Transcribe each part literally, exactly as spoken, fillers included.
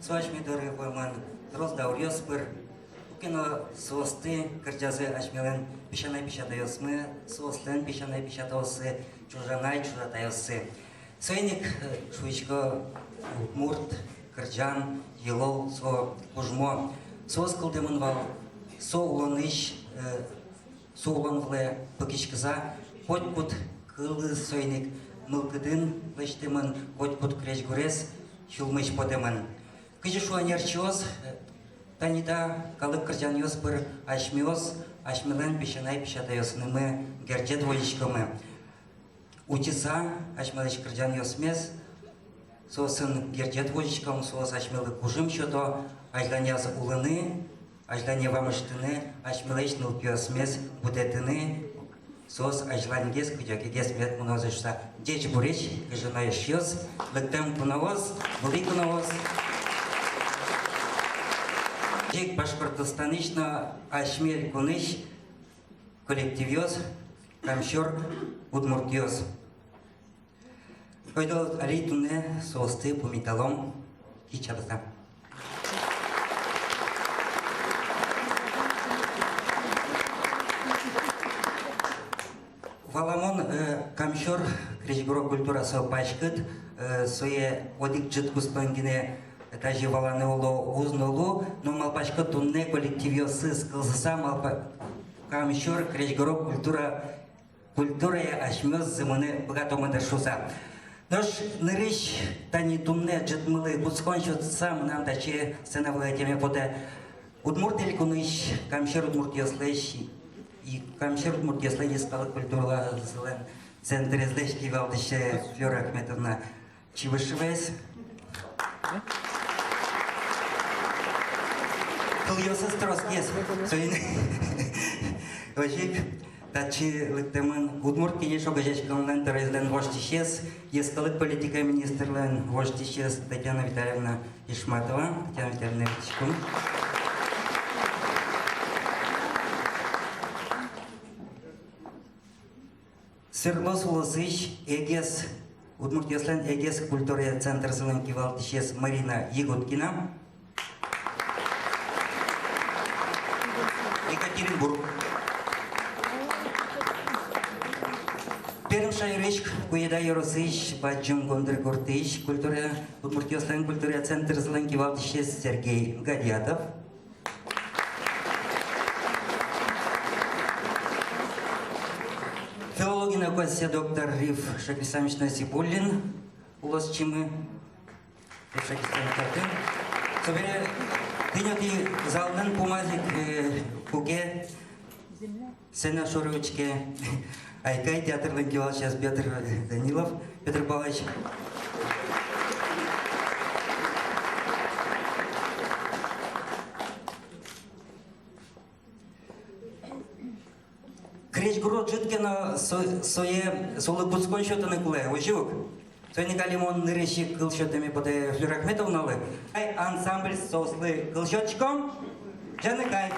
Со асьме доры вуэмын трос дауръёс пыр. Куке но соосты кырӟазы асьмелэн песянай-песятайёсмы, соослэн песянай-песятайёссы, чужанай-чужатайёссы. Соин ик, э, шуисько, удмурт кырӟан, йылол — со кужмо. Соос кылдэмын вал со улонысь, э, со улон вылэ пыкиськыса, котькуд кылыз соин ик мылкыдын лэсьтэмын, котькуд крезьгурез сюлмысь потэмын. Кызьы шуо ӧнерчиос, э, тани та калык кырӟанъёс пыр асьмеос асьмелэн песянай-песятайёсынымы герӟет возиськомы. Утьыса асьмелэсь кырӟанъёсмес, соосын герӟет возиськом, соос асьмелы кужым сёто азьланяз улыны, азьлане вамыштыны, асьмелэсь нылпиосмес будэтыны, соос азьланьгес, кыдёкегес мед мынозы шуыса. Ӟечбуресь, гажано эшъёс, лыктэм куноос, вылӥ куноос. Ик Башкортостанысь но асьме элькунысь коллективъёс, Камсьӧр удмуртъёс. Ойдолэ али туннэ соосты пумиталом, кичаласа. Валамон, э, Камсьӧр крезьгуро культура со паськыт, э, сое одӥг ӝыт куспын гинэ тазьы валаны оло, уз но лу, но малпасько, туннэ коллективъёсыз кылзыса, малпа-, Камсьӧр крезьгуро культура культурае асьмеос зэмзэ быгатомы, дыр, шуыса. Нош нырысь тани туннэ ӝытмылы кутскон сётыса, мынам татчы сцена вылэ ӧтеме потэ Удмурт Элькунысь Камсьӧр удмуртъёслэсь и Камсьӧр удмуртъёслэн йӧскалык культуразылэн центрезлэсь кивалтӥсез Флюра Ахметовна Чибышеваез. Кылъёсыз тросгес. Соин озьы ик татчы лыктэмын Удмурт Кенеш огазеяськонлэн тӧроезлэн воштӥсез, йӧскалык политика министрлэн воштӥсез Татьяна Витальевна Ишматова. Татьяна Витальевна, витиськом. Свердловск улосысь Эгес, удмуртъёслэн Эгес культурая центрзылэн кивалтӥсез Марина Ягудкина. Екатеринбург. Пермь шаерысь Куеда ёросысь Бадӟым Гондыр гуртысь культура, удмуртъёслэн культурая центрзылэн кивалтӥсез Сергей Гадьятов. Филология наукаосъя доктор Риф Шакирсамович Насибуллин, улосчимы, Риф Шакирсамович. Собере тӥни отӥ залын пумаз ик, э, куке сцена шоры учке «Айкай» театрлэн кивалтӥсез Пётр Данилов, Пётр Павлович. Крезьгуро ӝыт ке но, со-, сое, солы кутскон сётыны кулэ, озьы ук. Соин ик али мон нырысь ик кыл сётэме потэ Флюра Ахметовналы. Ай, ансамбль, соослы кыл сётӥськом. Ӟаныкай.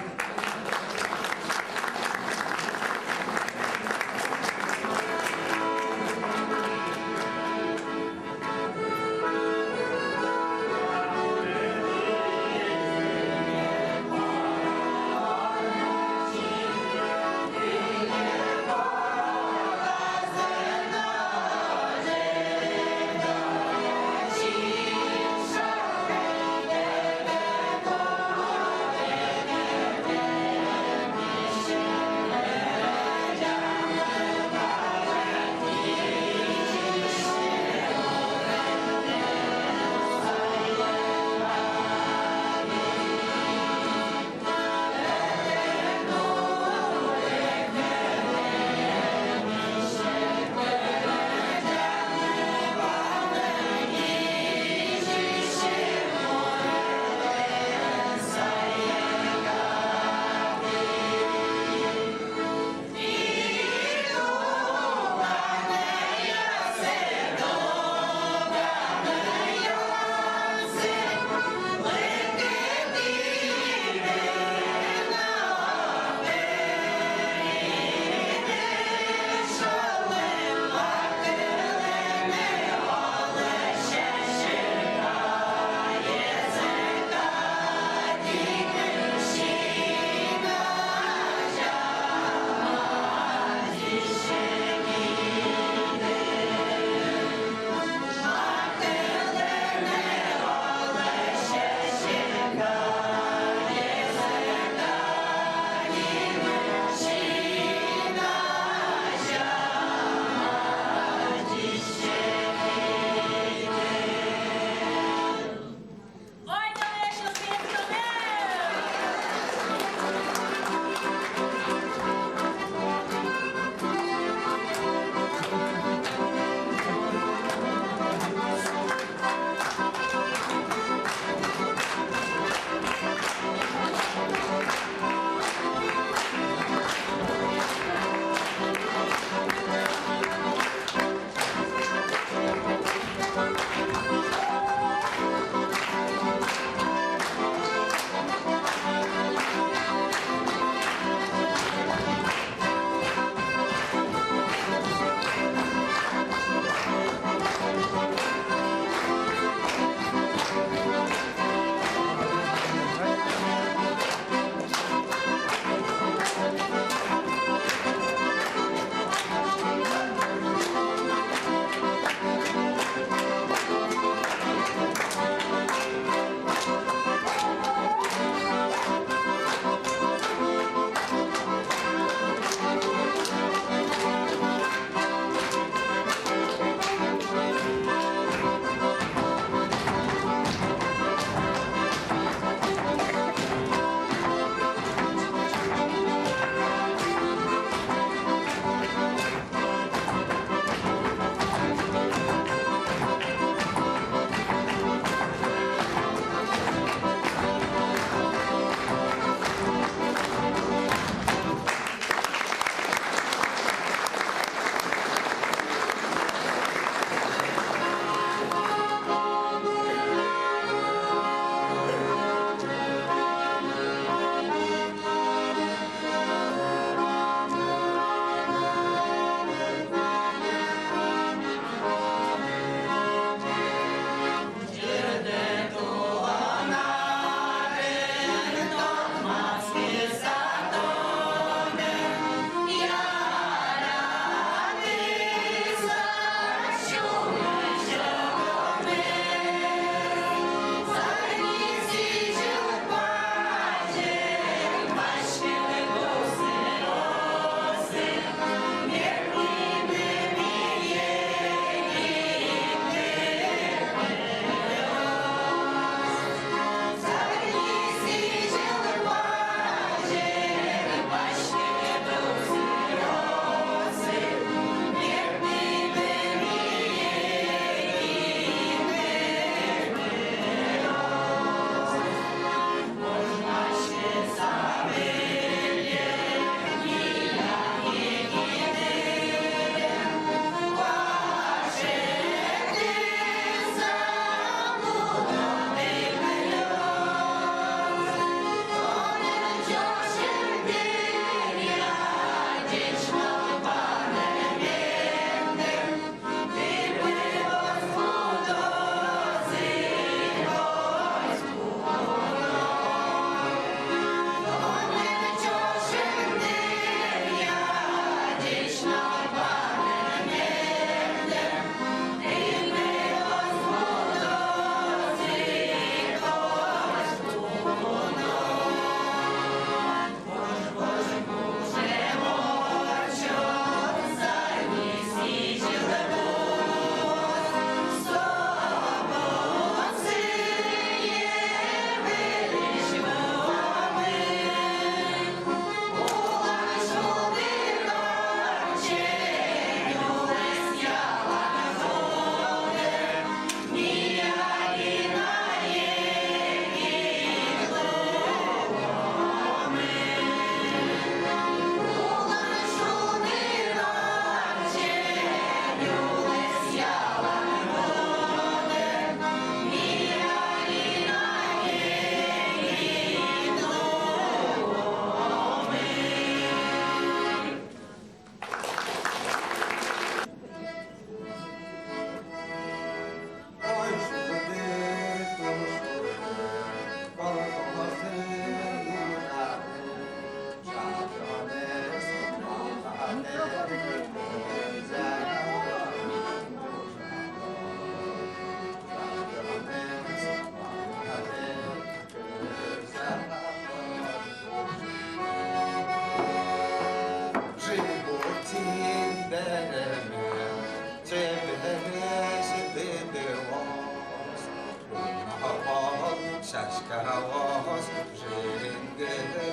Сяськаос жингырто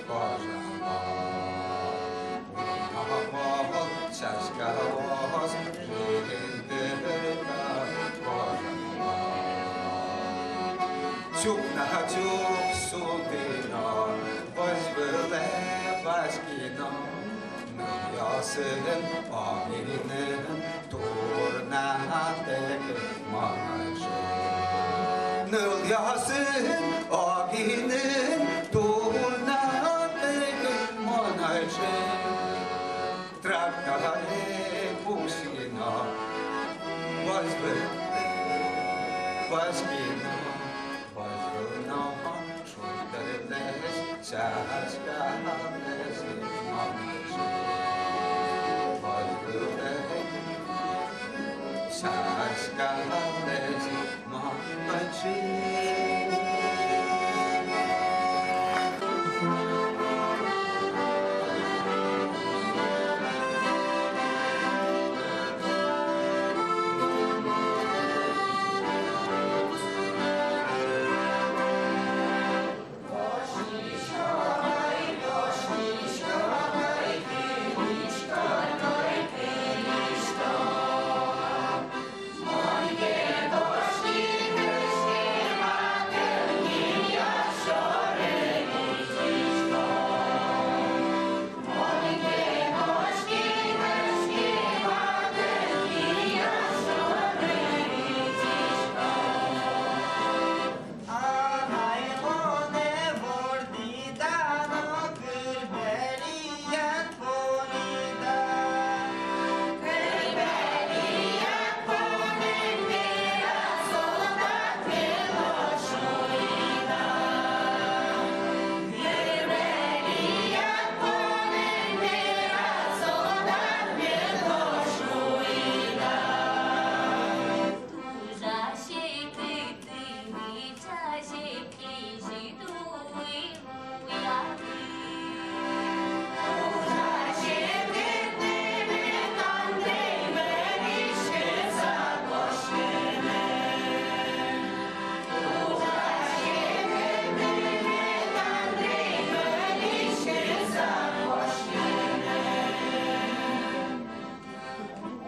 кожало, уно мол, сяськаос жингырто кожало. Чукна чук султӥ но, возь вылэ васьки но, нылъёсын огинын турнатэк мон ӧй шы. Нылъёсын огинын турнатэк мон ӧй шы. Тракторе пуськи но, возь вылэ васьки но, возь вылэ но, шулдырлэсь сяськалэсь мон ӧй шы. Возь вылэ сяськалэсь мон ӧй шы.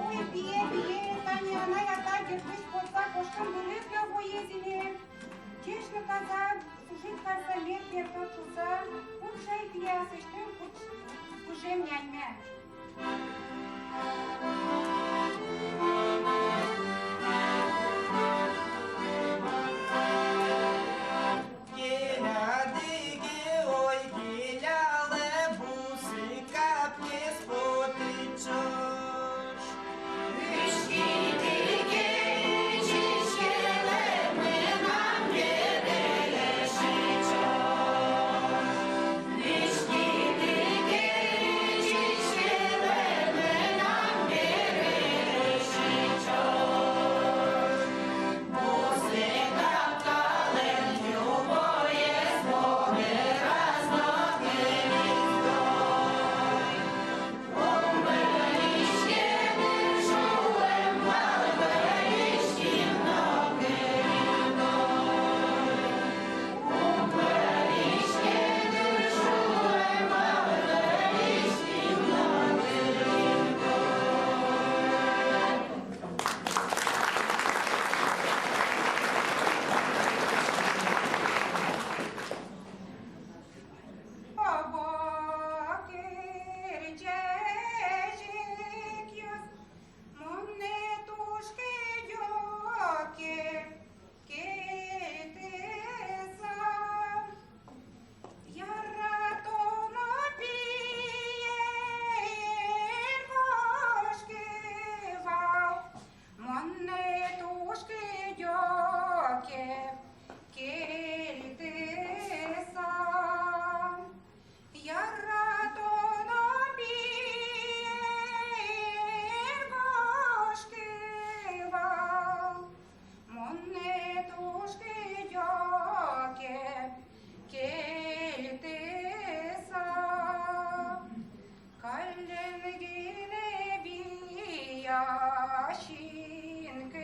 Ой, пие, пие, тани анай-атай гердлэсь потса кошкем вылэп но вуизы ини. Ӟеч но таза, служить карыса, мед бертод шуыса, куд шай пие аслэсьтым куд пыжем няньме. Келяды ке, ой, келялэ, бусы капкез потӥ ӵош. Виськиды ке, ичиськелэ, мынам бере лэсьтӥ ӵош. Виськиды ке, ичиськелэ, мынам бере лэсьтӥ ӵош. Кельтыса, яратоно пие, эн кошкы вал, монэ туж кыдёке кельтыса. Яратоно пие, эн кошкы вал, монэ туж кыдёке кельтыса. Каллен гинэ вия синкылием,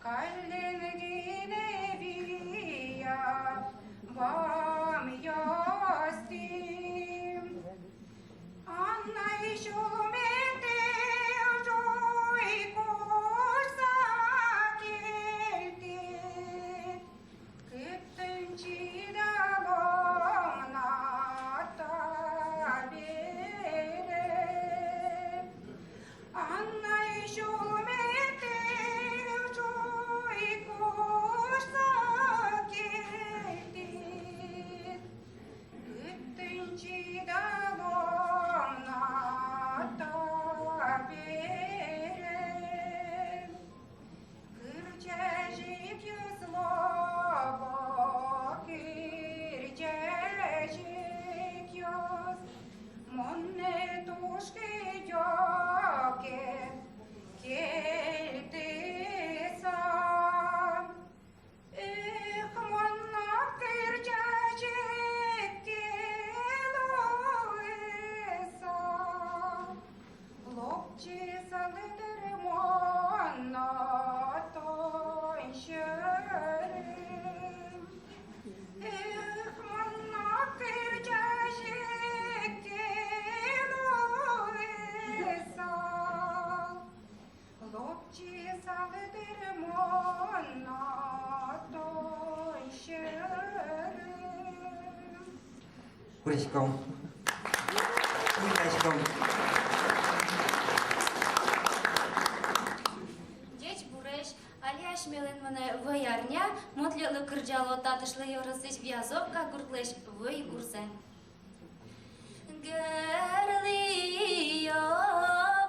каллен Пыриськом. Пыриськом. Ӟечбуресь, али асьмелэн мынэ вӧй арня, мон тӥледлы кырӟало Татышлы ёросысь Вязовка гуртлэсь «Вӧй гурзэ». Герли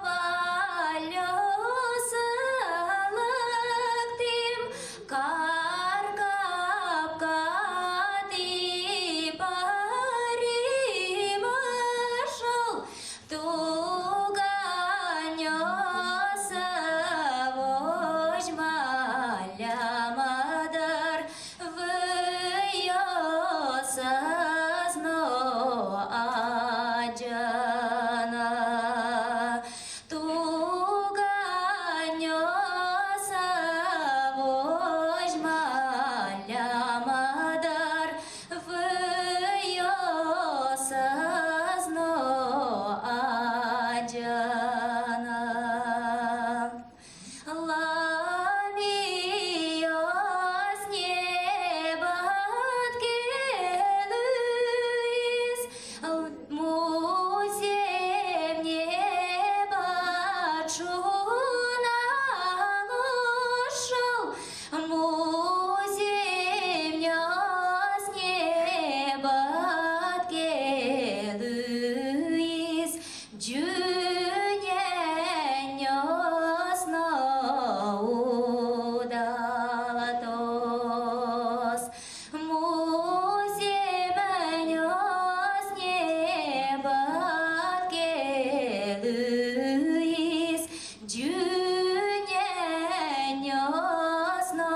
Валёсы лыктӥм, кар капкатӥ пӧрим ышол, туганъёсы возьмаллямы дыр, выёсыз но адӟыны. Туганъёсы возьмаллямы дыр, выёсыз но адӟыны. Лымыос небыт ке луиз, музъем небыт шунал ышол, музъемъёс небыт ке луиз, ӟынянъёс но удалтоз. Музъемъёс небыт ке луиз, ӟынянъёс но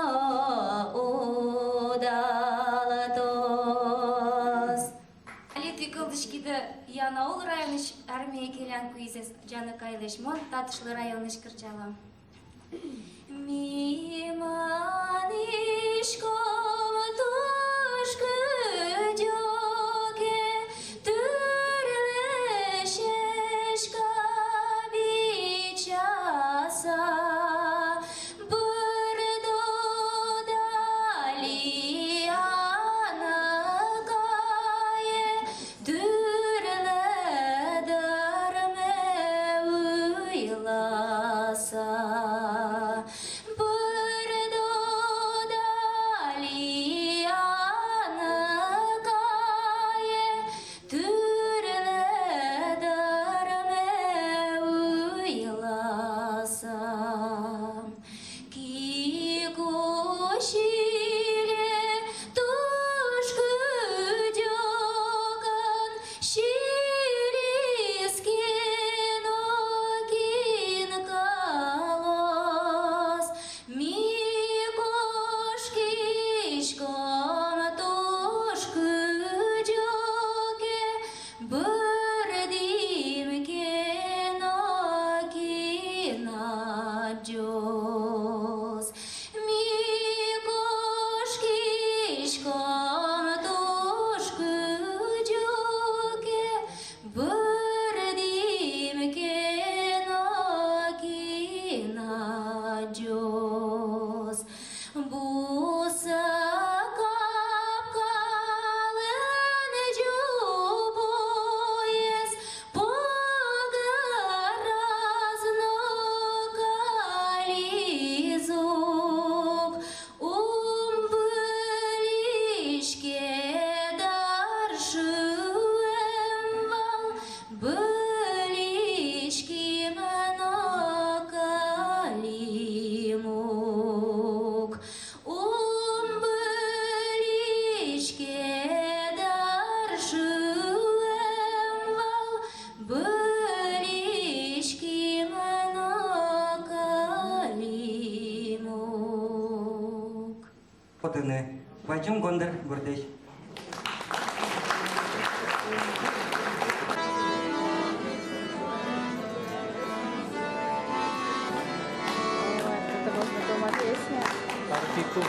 удалтоз. Али тӥ кылзӥськиды Янаул районысь Армия келян куизэз Ӟаныкайлэсь. Мон Татышлы районысь кырӟало. Ми мынӥськом туж кыдёке, тӥрлэсь сяська бичаса. Бӧрдо дали аныкае, тӥрлы дырме уйласа. Бӧрдо дали аныкае, тӥрлы дырме уйласа. Кик усьылэ туж кыдёкын, силиське но кин кылоз. Ми кошкиськом туж кыдёке, бӧрдӥм ке но кин адӟоз. Ми кошкиськом туж кыдёке, бӧрдӥм ке но кин адӟоз. Бусы капкалэн ӟубоез погыраз но кылиз ук. Ум вылӥське дыр шуэм вал, вылӥським но кылим ук. Ум вылӥське дыр шуэм вал, вылӥським но кылим ук. Потыны. Вазем Гондыр гуртысь. Ой, это вот знакомая песня. Парфикум.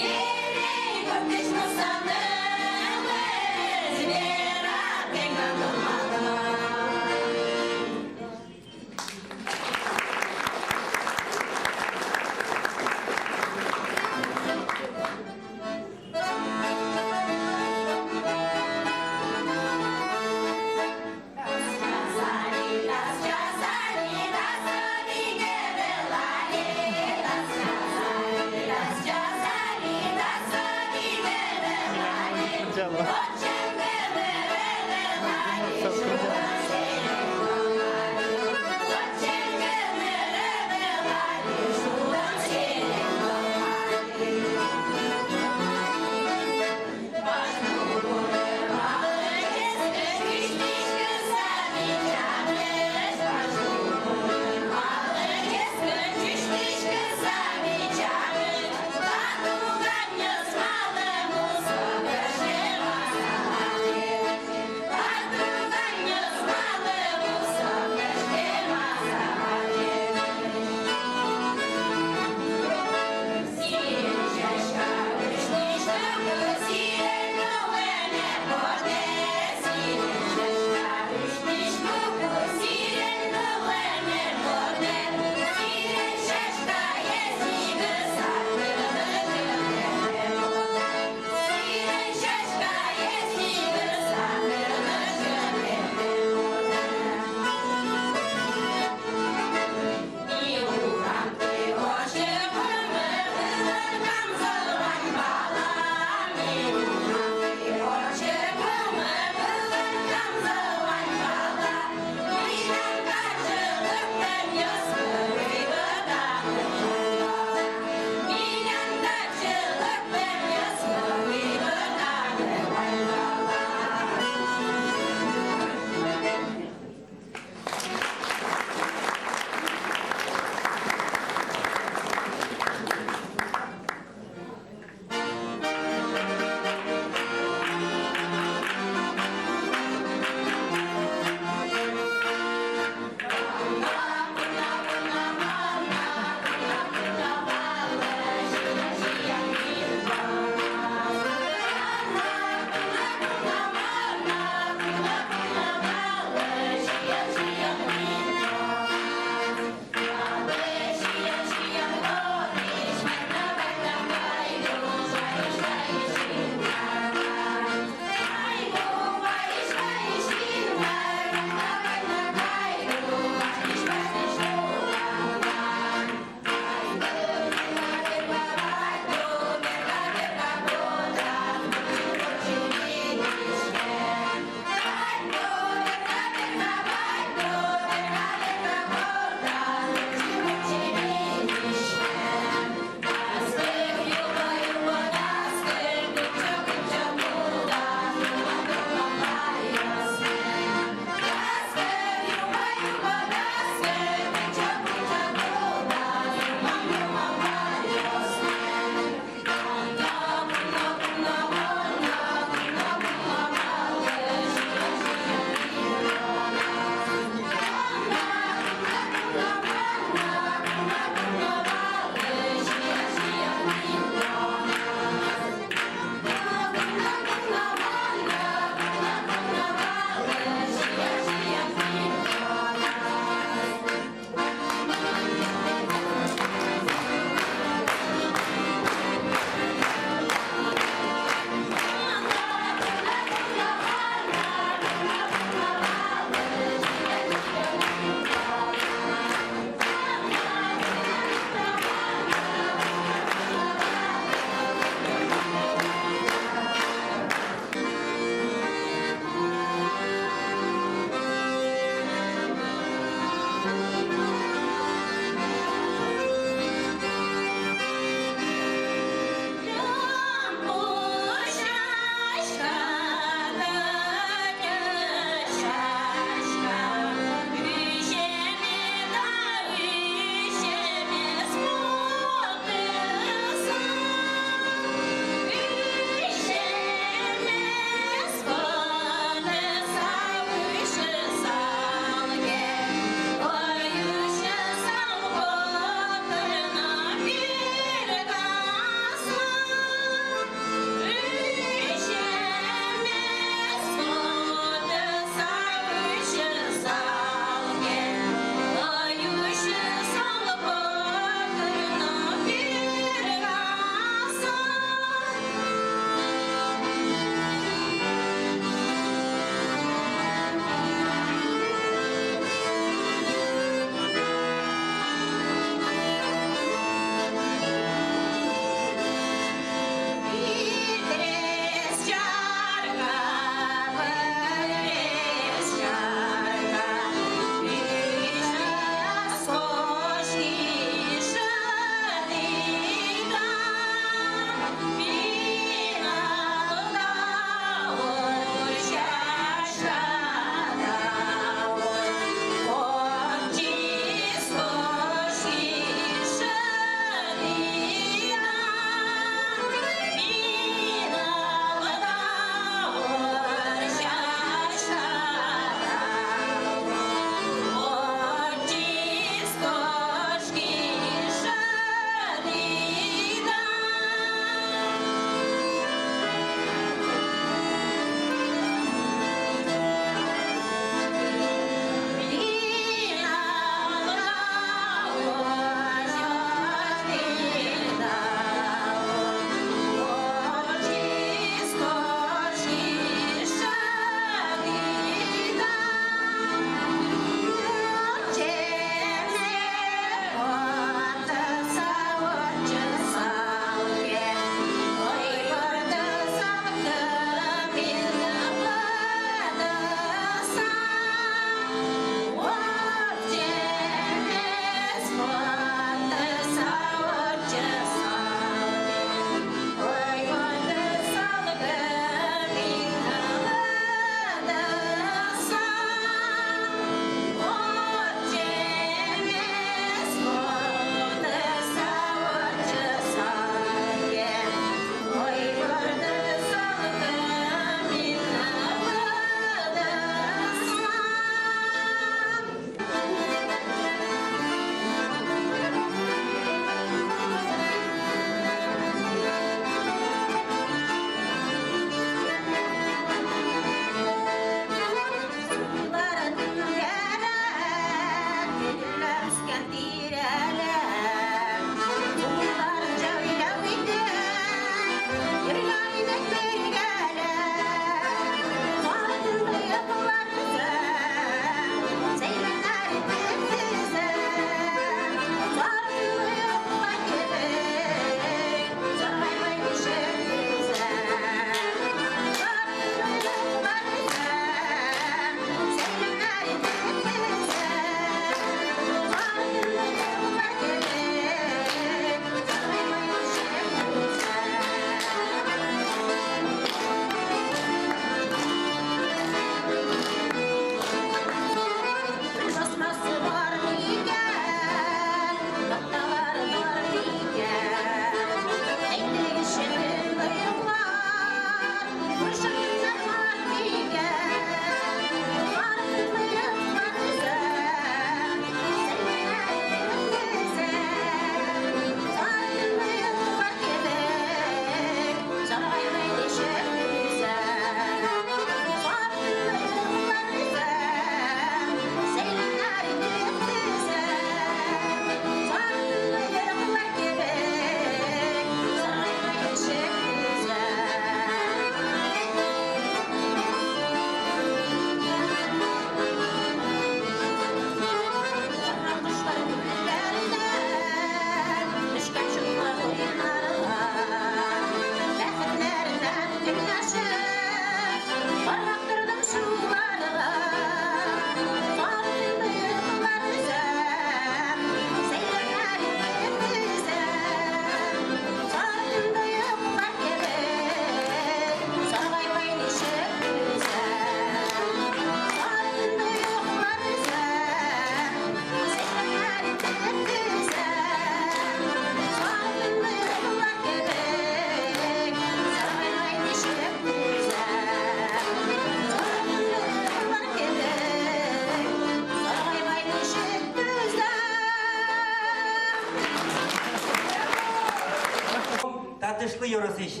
Татышлы ёросысь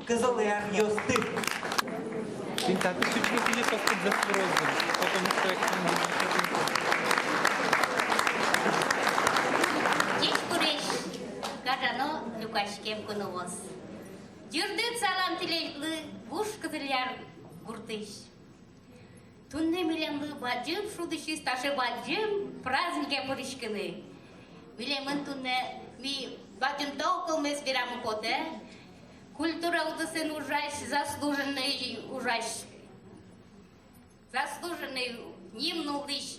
Кызылъяръёсты. Тӥни татысь учкы, кызьы соос кудзэ сюрозы, потому что эксперимент. Ӟечбуресь, гажано люкаськем куноос! Ӟырдыт салам тӥледлы вуж Кызылъяр гуртысь. Туннэ милемлы бадӟым шудӥсьёс таӵе бадӟым празднике пыриськыны. Милемын туннэ, ми бадӟым тау кылмес верамы потэ, культура удысын ужась, заслуженный ужась, заслуженный ним нуллӥсь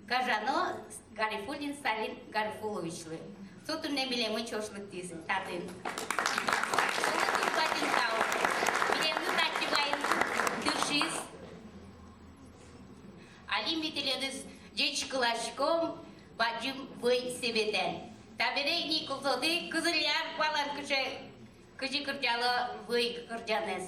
гажано Гарифуллин Сталин Гарифулловичлы. Со туннэ милемын ӵош лыктӥз татын. Солы туж бадӟым тау. Милемлы татчы вайыны тыршиз. Али ми тӥледыз ӟечкыласьком бадӟым вӧй себетэн. Табере ик ни кылзоды Кызылъяр палан кыӵе, кызьы кырӟало вӧй кырӟанэз.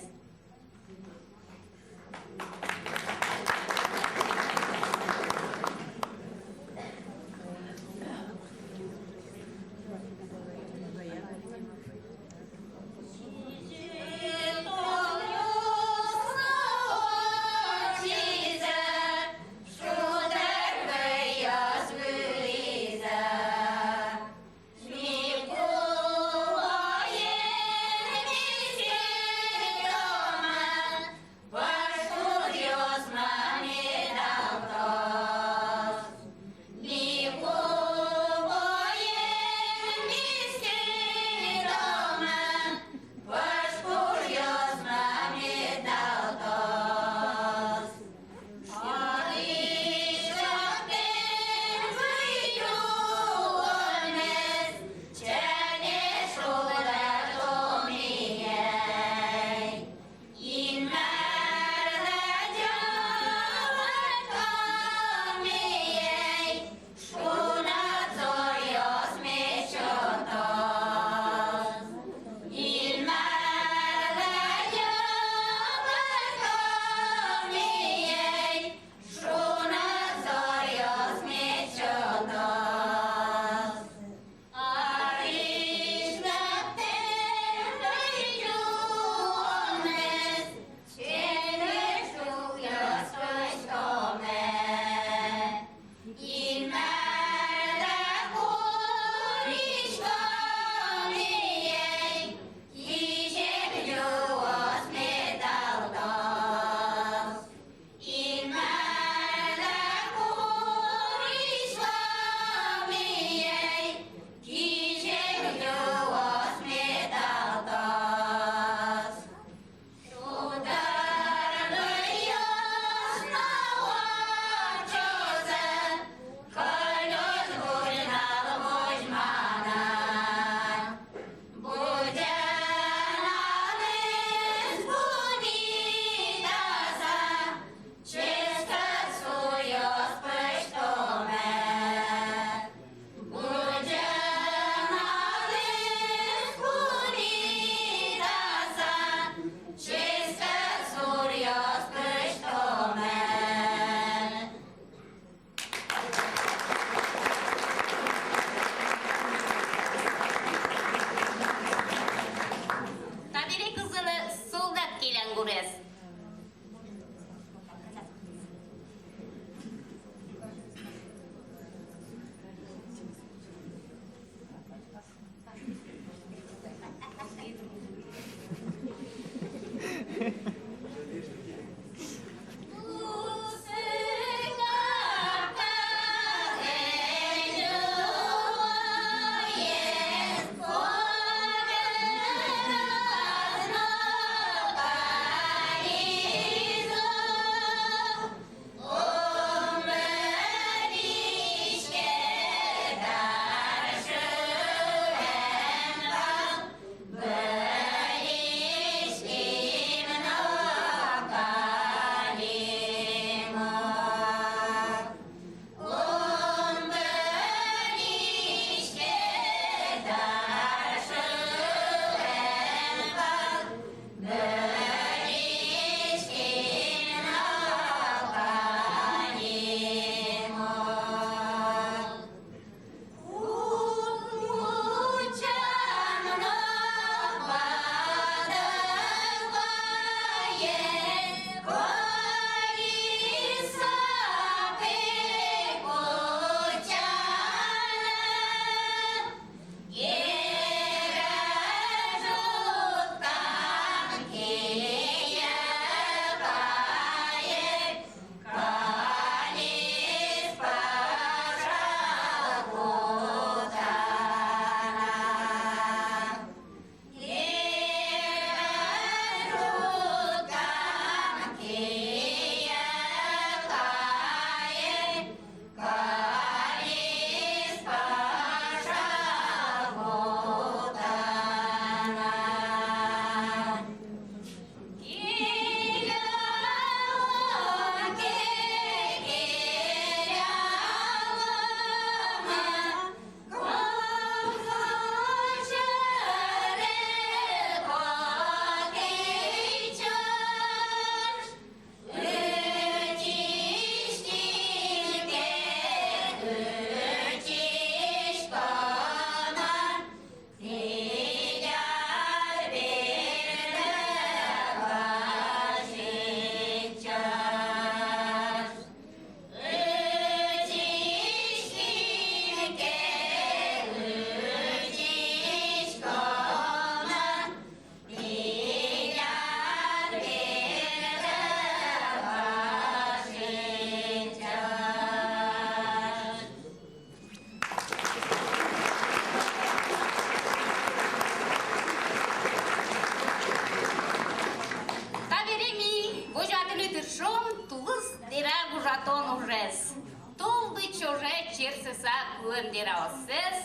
Са куэм дэраоссэс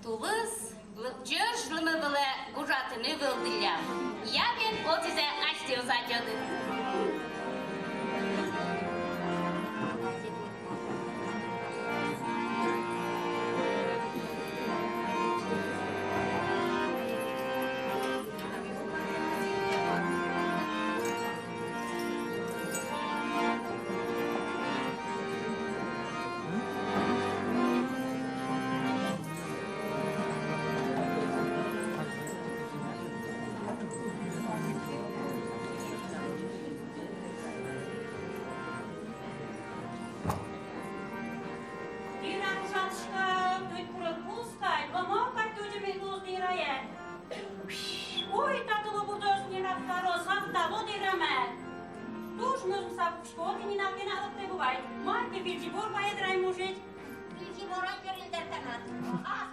тулыс ӟеч лымы вылэ гужатыны вылдӥллям. Я бен, отӥзэ асьтэос адӟоды. Дӥра ужатӥсько, тӧдь курон пускай, ломал кадь тӧдьы мед луоз дӥрае. Ой, та тылобурдоос нерак каро, сафтало дӥрамы. Туж мӧзмыса пукисько, тӥни на кенак лыктэ, бывай. Мар ке, вильзи бур вае, дырай мужик. Вильзи бур, ой, кырын дыртэмат.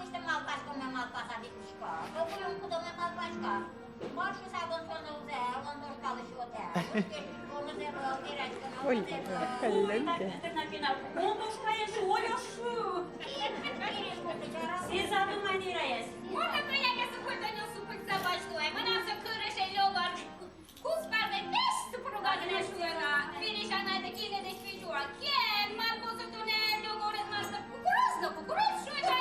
Асьтэм малпасько, мон малпаса витисько. Куюм кудо, мон малпасько. Мар шуса вон со нылзэ, вон туж калысь отэ. Ой, каллен те. Сеза думай дӥраез. Можно пыяке сухой данёс супык забач дуай. Мынам со кырыше лёгар. Куспазэ весь супруга гинэ шуэ на. Пересянай да кинэ дӥсь пичуа. Кен мар бозы тунэ лёгоред мар да кукуруз но кукуруз шуэ на.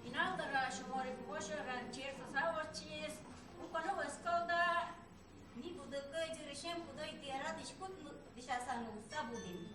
Пинал доры сюморы пуво шоран черсаса ортчиз, уконо вӧскалда, ми будыкы дырысен кудой дӥра дӥськут дӥсяса нуыса будӥм.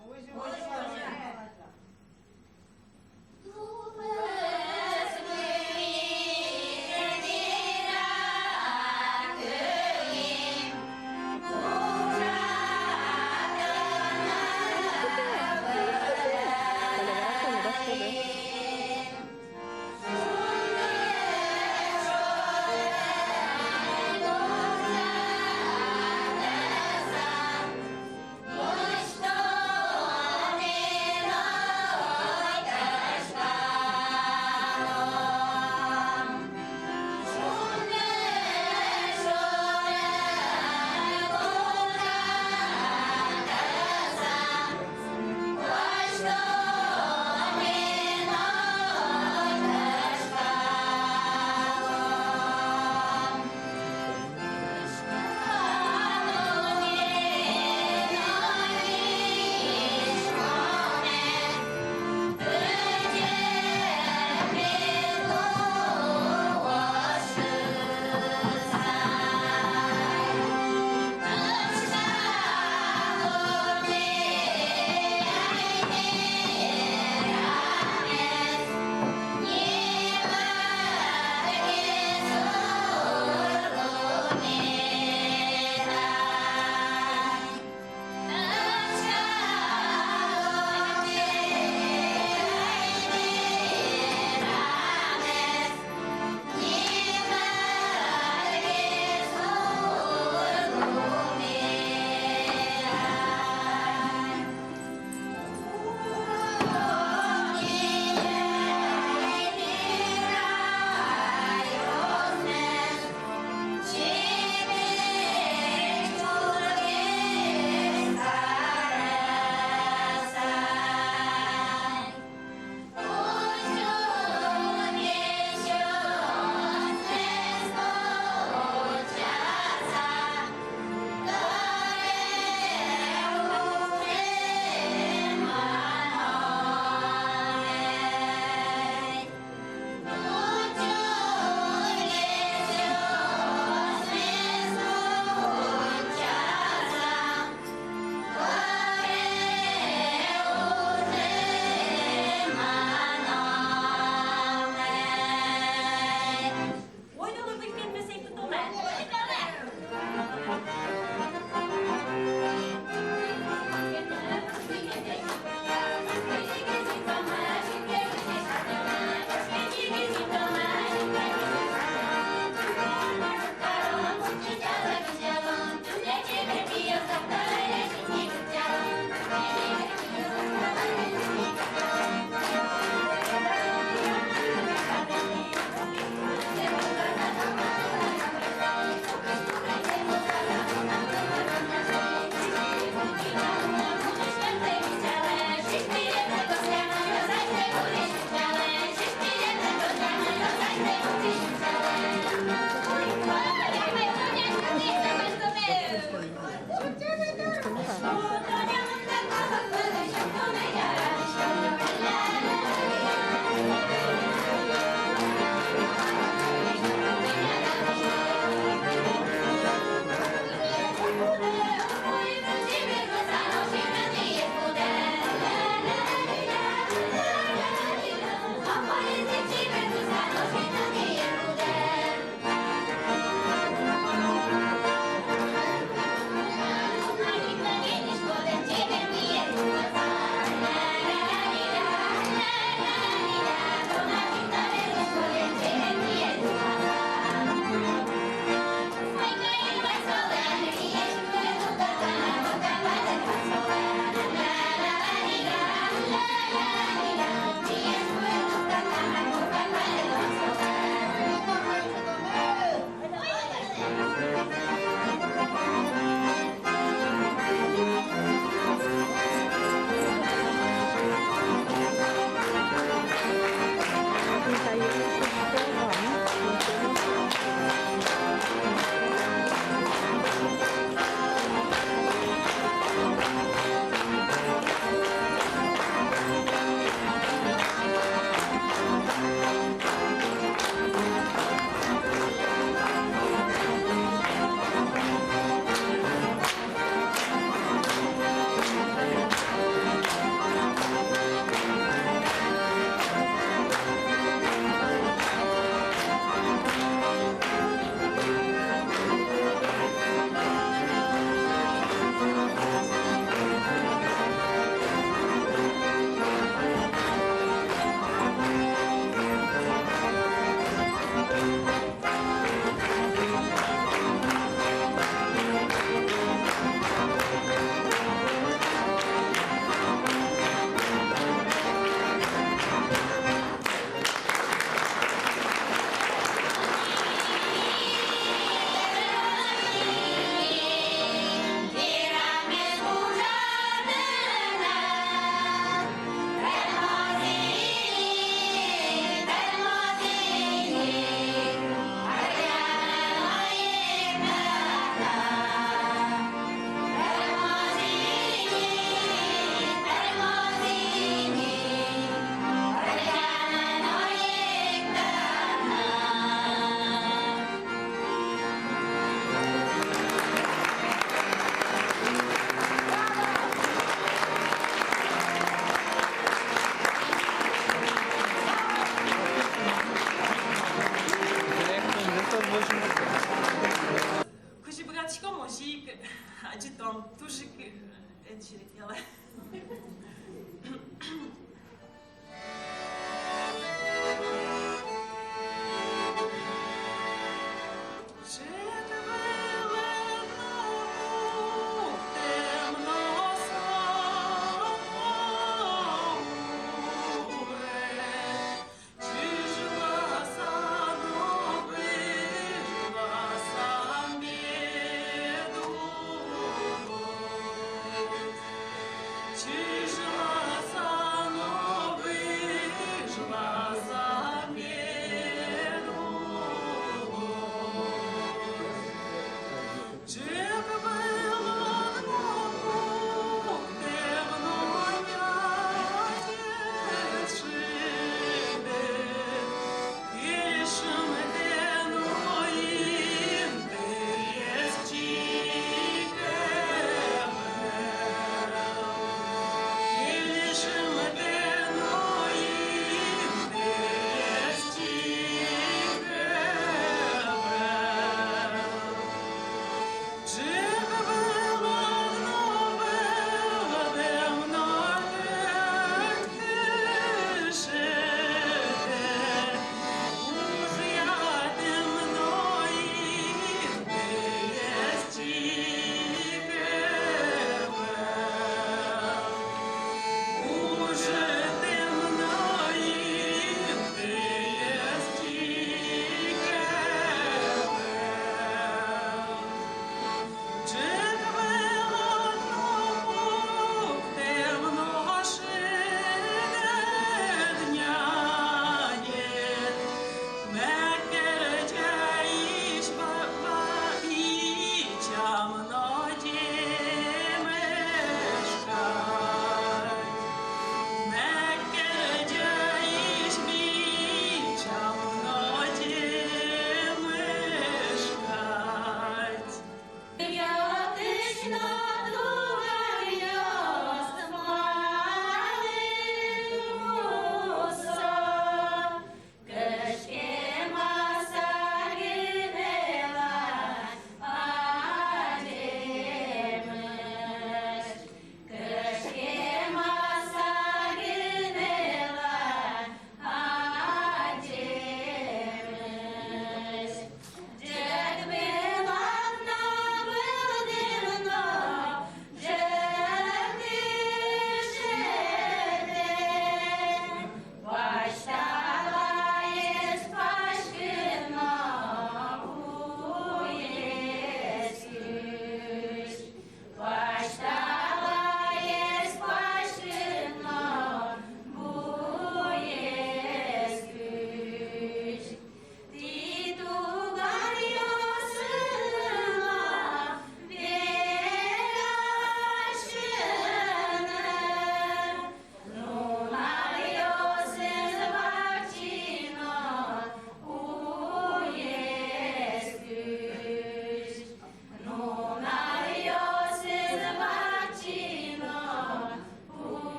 Адӟытом, туж ик, э, эн серекъялэ.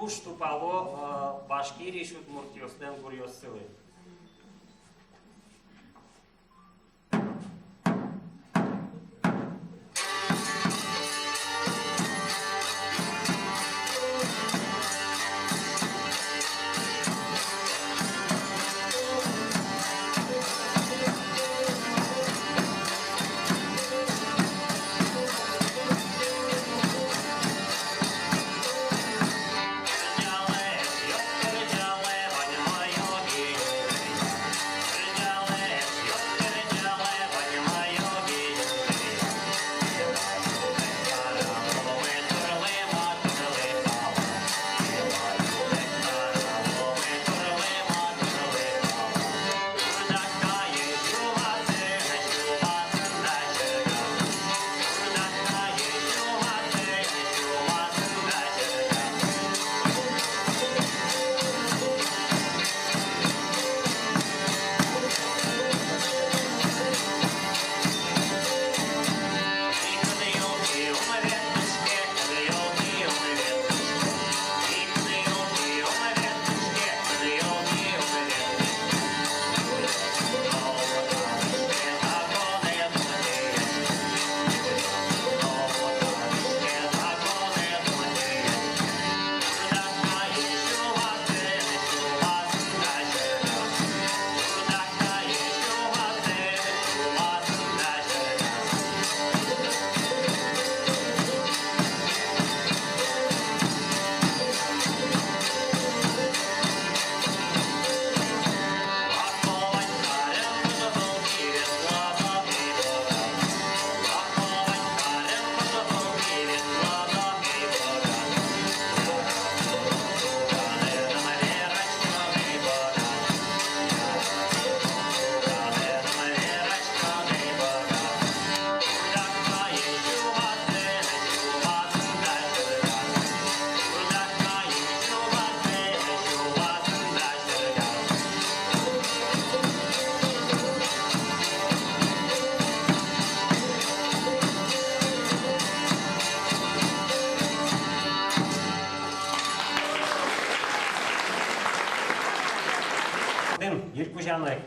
Туж тупало, э, Башкириысь удмуртъёслэн гуръёссылы. Тӥни йыркузяно ик.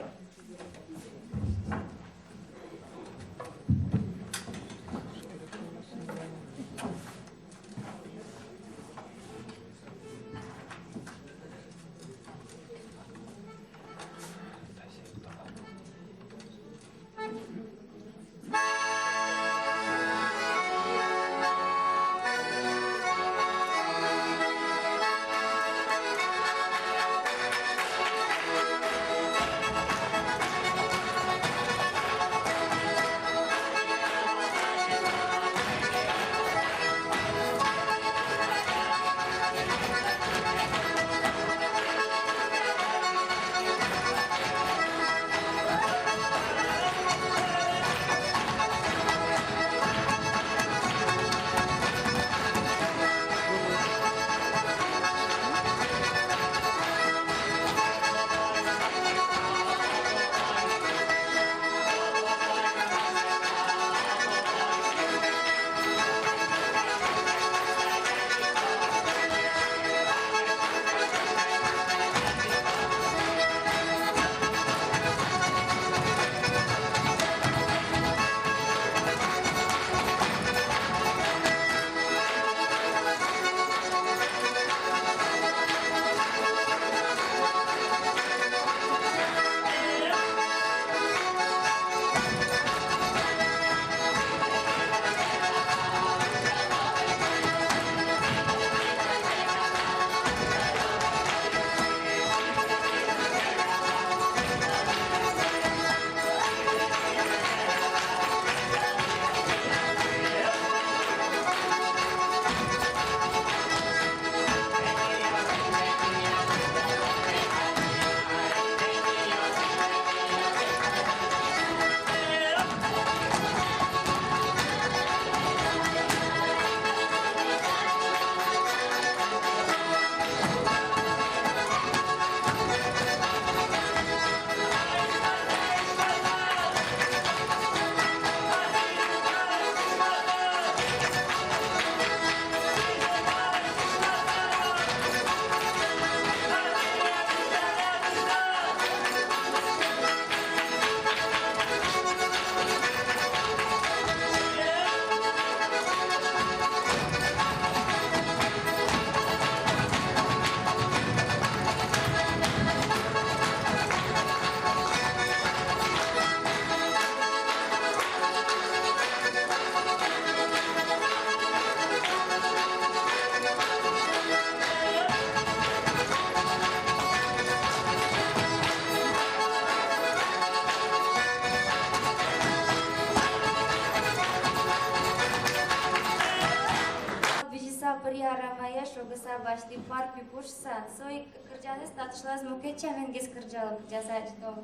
Шогыса басьтӥ пар пи пушса, со ик кырӟанэз татышлаз мукет сямен гес кырӟало, кырӟаса адӟытом.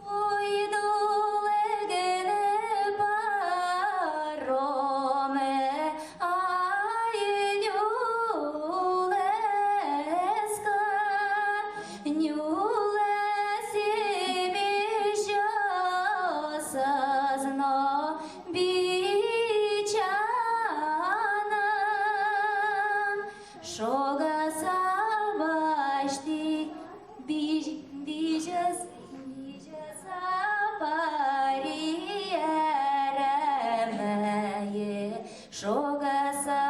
Ойдолэ гинэ паромэ ай нюлэска, нюлэс эмезёсыз но бичана. Шогыса басьтӥ бизь-, бизьыс-, бизьыса пари ӧрмае, шогыса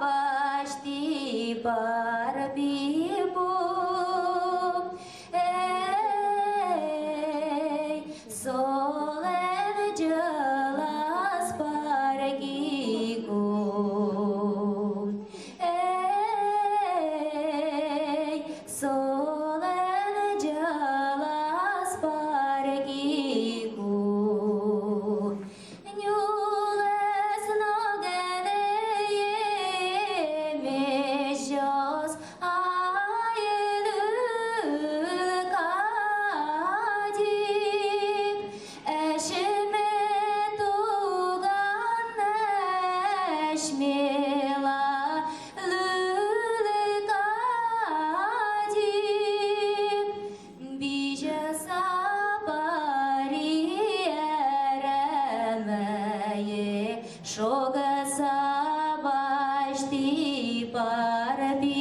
басьтӥ пар пи пу. Эй, солэн ӟылаз паргику. Эй, солэн ӟылаз паргику. Нюлэс но гинэ эмезёс ай люль кадь ик, эшме туган, эшмела люль кадь ик. Бизьыса пари ӧрмае, шогыса басьтӥ пар пи